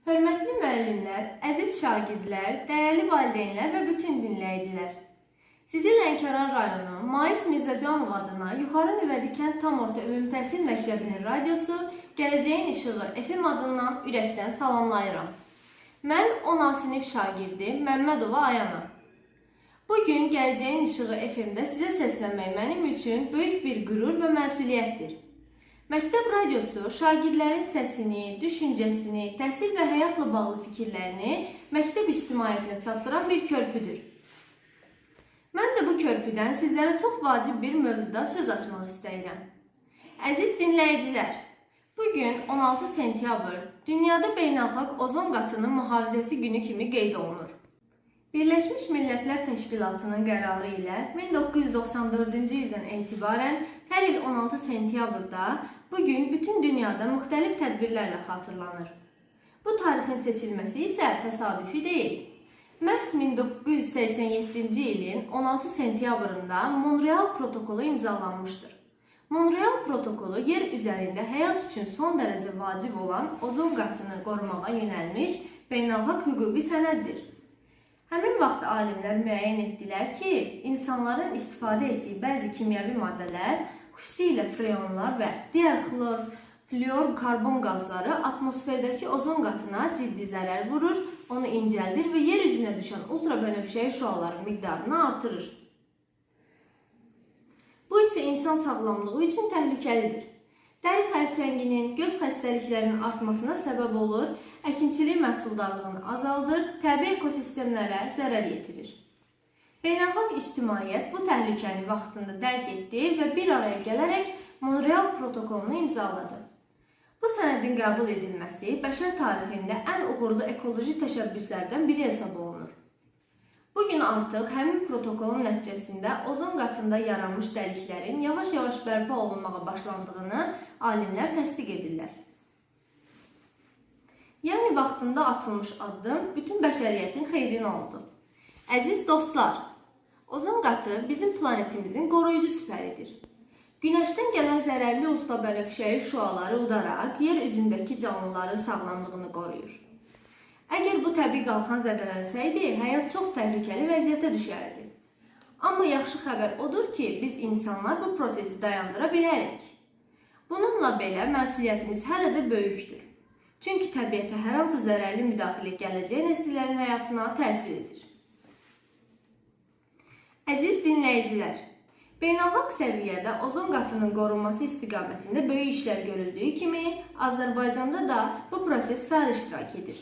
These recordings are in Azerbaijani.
Hörmətli müəllimlər, əziz şagirdlər, dəyərli valideynlər və bütün dinləyicilər. Sizi Lənkəran rayonu Mais Mirzəcanov adına Yuxarı Nüvədi kənd tam orta ümumi təhsil məktəbinin radiosu Gələcəyin İşığı FM adından ürəkdən salamlayıram. Mən 10A sinif şagirdi Məmmədova Ayana. Bu gün Gələcəyin İşığı FM-də sizə səslənmək mənim üçün böyük bir qürur və məsuliyyətdir. Məktəb radiosu şagirdlərin səsini, düşüncəsini, təhsil və həyatla bağlı fikirlərini məktəb ictimaiyyətinə çatdıran bir körpüdür. Mən də bu körpüdən sizlərə çox vacib bir mövzuda söz açmaq istəyirəm. Əziz dinləyicilər, bu gün 16 sentyabr dünyada beynəlxalq ozon qatının mühafizəsi günü kimi qeyd olunur. Birləşmiş Millətlər Təşkilatının qərarı ilə 1994-cü ildən etibarən hər il 16 sentyabrda bu gün bütün dünyada müxtəlif tədbirlərlə xatırlanır. Bu tarixin seçilməsi isə təsadüfi deyil. Məhz 1987-ci ilin 16 sentyabrında Monreal protokolu imzalanmışdır. Monreal protokolu yer üzərində həyat üçün son dərəcə vacib olan ozon qatını qorumağa yönəlmiş beynəlxalq hüquqi sənəddir. Həmin vaxt alimlər müəyyən etdilər ki, insanların istifadə etdiyi bəzi kimyəvi maddələr, xüsusilə freonlar və digər xlor, flüor karbon qazları atmosferdəki ozon qatına ciddi zərər vurur, onu incəldir və yer üzünə düşən ultrabənövşəyi şüaların miqdarını artırır. Bu isə insan sağlamlığı üçün təhlükəlidir. Dəri xərçənginin, göz xəstəliklərinin artmasına səbəb olur, əkinçilik məhsuldarlığını azaldır, təbii ekosistemlərə zərər yetirir. Beynəlxalq ictimaiyyət bu təhlükəni vaxtında dərk etdi və bir araya gələrək Monreal protokolunu imzaladı. Bu sənədin qəbul edilməsi bəşər tarixində ən uğurlu ekoloji təşəbbüslərdən biri hesab olunur. Bu gün artıq həmin protokolun nəticəsində ozon qatında yaranmış dəliklərin yavaş-yavaş bərpa olunmağa başlandığını alimlər təsdiq edirlər. Yəni vaxtında atılmış addım bütün bəşəriyyətin xeyrinə oldu. Əziz dostlar, ozon qatı bizim planetimizin qoruyucu sipəridir. Günəşdən gələn zərərli ultrabənövşəyi şüaları udaraq yer üzündəki canlıların sağlamlığını qoruyur. Əgər bu təbii qalxan zədələnsəydi, həyat çox təhlükəli vəziyyətə düşərdi. Amma yaxşı xəbər odur ki, biz insanlar bu prosesi dayandıra bilərik. Bununla belə məsuliyyətimiz hələ də böyükdür. Çünki təbiətə hər hansı zərərli müdaxilə gələcək nəsillərin həyatına təsir edir. Əziz dinləyicilər, beynəlxalq səviyyədə ozon qatının qorunması istiqamətində böyük işlər görüldüyü kimi, Azərbaycanda da bu proses fəal iştirak edir.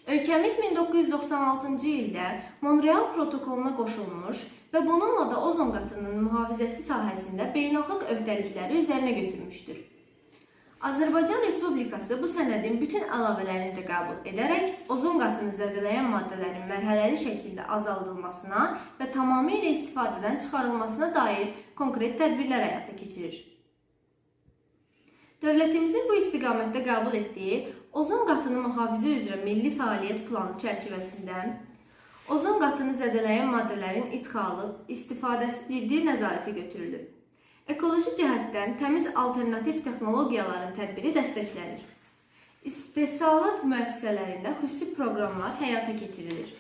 Ölkəmiz 1996-cı ildə Monreal protokoluna qoşulmuş və bununla da ozon qatının mühafizəsi sahəsində beynəlxalq öhdəlikləri üzərinə götürmüşdür. Azərbaycan Respublikası bu sənədin bütün əlavələrini də qəbul edərək ozon qatını zədələyən maddələrin mərhələli şəkildə azaldılmasına və tamamilə istifadədən çıxarılmasına dair konkret tədbirlər həyata keçirir. Dövlətimizin bu istiqamətdə qəbul etdiyi Ozon qatını mühafizə üzrə milli fəaliyyət planı çərçivəsində ozon qatını zədələyən maddələrin idxalı, istifadəsi ciddi nəzarətə götürülüb. Ekoloji cəhətdən təmiz alternativ texnologiyaların tədbiri dəstəklənir. İstehsalat müəssisələrində xüsusi proqramlar həyata keçirilir.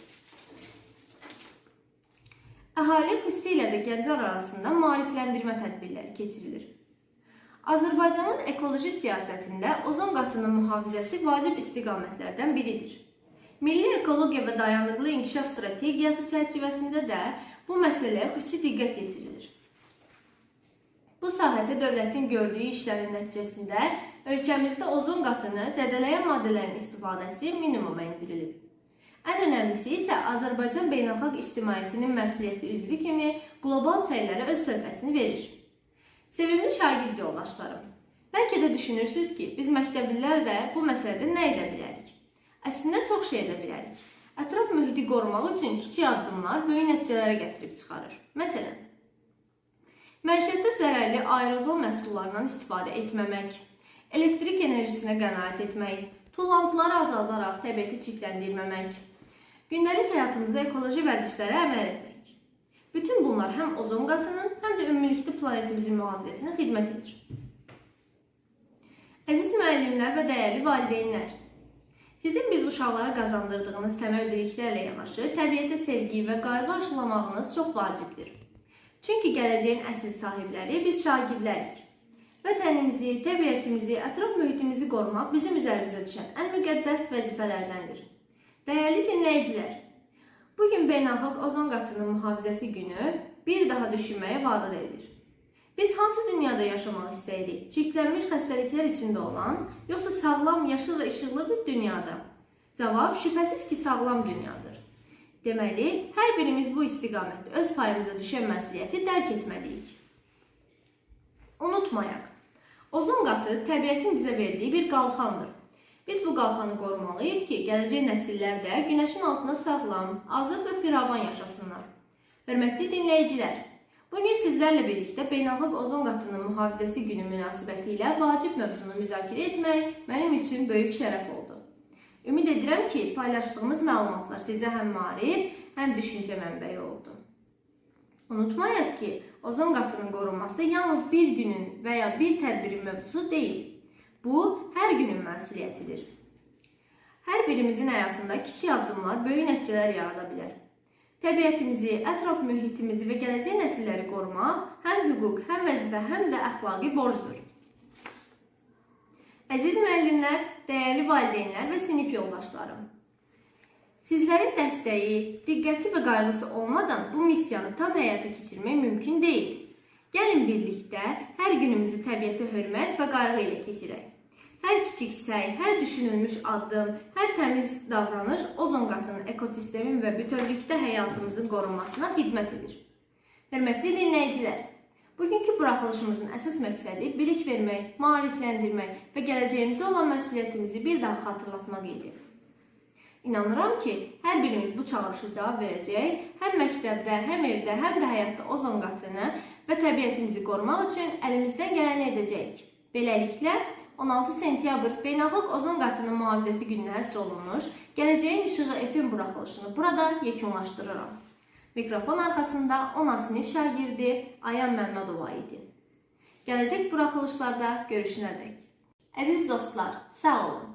Əhali, xüsusilə də gənclər arasında maarifləndirmə tədbirləri keçirilir. Azərbaycanın ekoloji siyasətində ozon qatının mühafizəsi vacib istiqamətlərdən biridir. Milli ekologiya və dayanıqlı inkişaf strategiyası çərçivəsində də bu məsələyə xüsusi diqqət yetirilir. Bu sahədə dövlətin gördüyü işlərin nəticəsində ölkəmizdə ozon qatını zədələyən maddələrin istifadəsi minimuma endirilib. Ən önəmlisi isə Azərbaycan beynəlxalq ictimaiyyətinin məsuliyyətli üzvü kimi qlobal səylərə öz töhfəsini verir. Sevimli şagird yoldaşlarım, bəlkə də düşünürsünüz ki, biz məktəblilər də bu məsələdə nə edə bilərik? Əslində çox şey edə bilərik. Ətraf mühiti qorumaq üçün kiçik addımlar böyük nəticələrə gətirib çıxarır. Məsələn, məişətdə zərərli aerozol məhsullarından istifadə etməmək, elektrik enerjisinə qənaət etmək, tullantıları azaldaraq təbiəti çirkləndirməmək, gündəlik həyatımızda ekoloji vərdişlərə əməl etmək. Bütün bunlar həm ozon qatının, həm də ümumilikdə planetimizin mühafizəsinə xidmət edir. Əziz müəllimlər və dəyərli valideynlər, sizin biz uşaqlara qazandırdığınız təməl biliklərlə yanaşı, təbiətə sevgi və qayğı aşılamağınız çox vacibdir. Çünki gələcəyin əsl sahibləri biz şagirdlərik. Vətənimizi, təbiətimizi, ətraf mühitimizi qorumaq bizim üzərimizə düşən ən müqəddəs vəzifələrdəndir. Dəyərli dinləyicilər, bu gün Beynəlxalq Ozon qatının mühafizəsi günü bir daha düşünməyə vadar edir. Biz hansı dünyada yaşamaq istəyirik? Çirklənmiş xəstəliklər içində olan, yoxsa sağlam, yaşıl və işıqlı bir dünyada? Cavab şübhəsiz ki, sağlam dünyadır. Deməli, hər birimiz bu istiqamətdə öz payımıza düşən məsuliyyəti dərk etməliyik. Unutmayaq, ozon qatı təbiətin bizə verdiyi bir qalxandır. Biz bu qalxanı qorumalıyıq ki, gələcək nəsillər də günəşin altında sağlam, azad və firavan yaşasınlar. Hörmətli dinləyicilər, bugün sizlərlə birlikdə Beynəlxalq Ozon qatının mühafizəsi günü münasibəti ilə vacib mövzunu müzakirə etmək mənim üçün böyük şərəf oldu. Ümid edirəm ki, paylaşdığımız məlumatlar sizə həm maarif, həm düşüncə mənbəyi oldu. Unutmayaq ki, ozon qatının qorunması yalnız bir günün və ya bir tədbirin mövzusu deyil. Bu, hər günün məsuliyyətidir. Hər birimizin həyatında kiçik addımlar böyük nəticələr yarada bilər. Təbiətimizi, ətraf mühitimizi və gələcək nəsilləri qorumaq həm hüquq, həm vəzifə, həm də əxlaqi borcdur. Əziz müəllimlər, dəyərli valideynlər və sinif yoldaşlarım, sizlərin dəstəyi, diqqəti və qayğısı olmadan bu missiyanı tam həyata keçirmək mümkün deyil. Gəlin birlikdə hər günümüzü təbiətə hörmət və qayğı ilə keçirək. Hər kiçik səy, hər düşünülmüş addım, hər təmiz davranış ozon qatının ekosistemin və bütövlükdə həyatımızın qorunmasına xidmət edir. Hörmətli dinləyicilər, bugünkü buraxılışımızın əsas məqsədi bilik vermək, maarifləndirmək və gələcəyimizə olan məsuliyyətimizi bir daha xatırlatmaq idi. İnanıram ki, hər birimiz bu çağırışa cavab verəcək, həm məktəbdə, həm evdə, həm də həyatda ozon qatını və təbiətimizi qorumaq üçün əlimizdən gələni edəcəyik. Beləliklə, 16 sentyabr Beynəlxalq Ozon qatının mühafizəsi gününə həsr olunmuş Gələcəyin İşığı FM buraxılışını burada yekunlaşdırıram. Mikrofon arxasında 10A sinif şagirdi Ayan Məmmədova idi. Gələcək buraxılışlarda görüşənədək. Əziz dostlar, sağ olun.